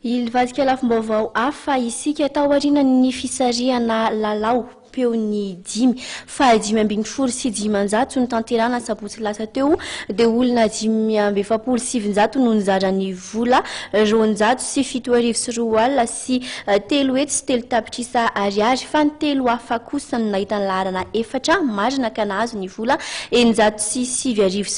Hivadika lafim-baovao hafa isika taorian'ny fisarihana lalao peon'ny dimy faha 515 notanterahina sabotsy lasa teo dia olona 945 no nizara ny vola 307 203 tapitrisa ariary, fa ny telo hafa kosa no nahita ny laharana efatra marina ka nahazo ny vola 609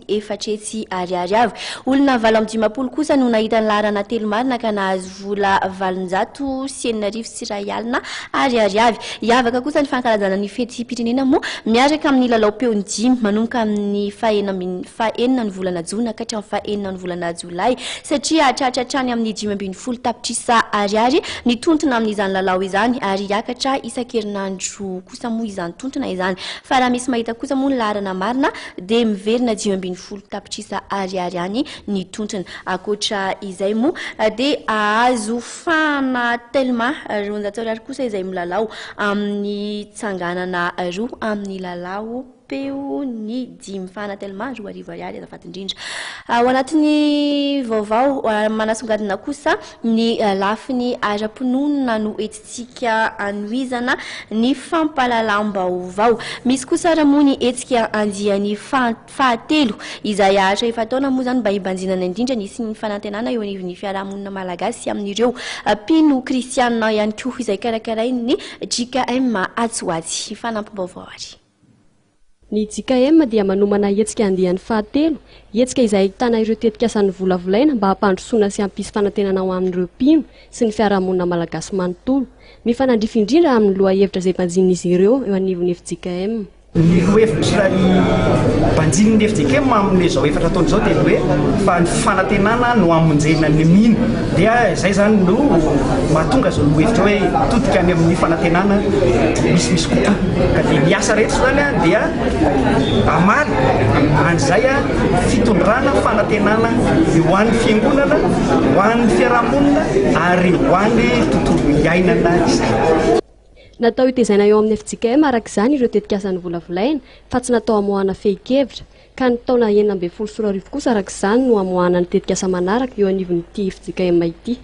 804 ariary avy. Olona 58 kosa no nahita ny laharana telo marina ka nahazo vola 801 001 ariary avy. Hiavaka kosa ny fankalazana ny fetim-pirenena moa miaraka amin'ny lalao peon'ny dimy manomboka amin'ny faha-enina ny volana jona ka hatramin'ny faha-enina ny volana jolay, satria hahatratra hatrany amin'ny 15 tapitrisa ariary ny tontona amin'izany lalao izany, ary hiakatra isan-kerinandro kosa moa izany tontona izany. Fa raha misy mahita kosa moa ny laharana marina dia miverina 15 tapitrisa ariary ihany ny tontona. Ankoatra izay moa dia ahazo fahana Telma 200 ariary kosa izay milalao amin'ny tsanganana roa amin'ny lalao peo ny dimy. Fahana Telma 2000 ariary azafady indrindra. Ao anatin'ny vaovao manasongadina kosa ny lafiny ara-pinoana no hetsika anohizana ny fampahalalam-baovao. Misy kosa ary moa ny hetsika andiany fahatelo izay haharitra efa-taona moa izany mba hibanjinana indrindra ny hisian'ny fanantenana eo anivon'ny fiarahamonina malagasy sy amin'ireo mpino kristianina ihany koa izay karakarain'ny JKM atsy ho atsy. Fanampim-baovao ary. Ny JKM dia manomana hetsika andiany fahatelo, hetsika izay ahitana ireo tetikasa novolavolaina mba hampandrosoana sy hampisy fanantenana ho amin'ireo mpino sy ny fiarahamonina malagasy manontolo. Mifanandrify indrindra amin'ny lohahevitra izay banjinin'izy ireo eo anivon'ny fjkm. Ny lohahevitra banjinin'ny fjkm amin'izao efatra taona izao dia ny hoe fa ny fanantenana no hamonjena ny mino. Dia izay izany no mahatonga izao lohahevitra hoe mitodika any amin'ny fanantenana misimisy kokoa. Ka dia ny asa rehetra izany dia hamaly an'izay fitondrana fanantenana ho an'ny fiangonana, ho an'ny fiarahamonina ary ho an'ny tontolo iainana izay. Natao hitezaina eo amin'ny fjkm araka izany ireo tetikasa novolavolaina fa tsy natao hamoahana fehin-kevitra, ka ny taona 2016 kosa araka izany no hamoahana ny tetikasa manaraka eo anivon'ity fjkm ity.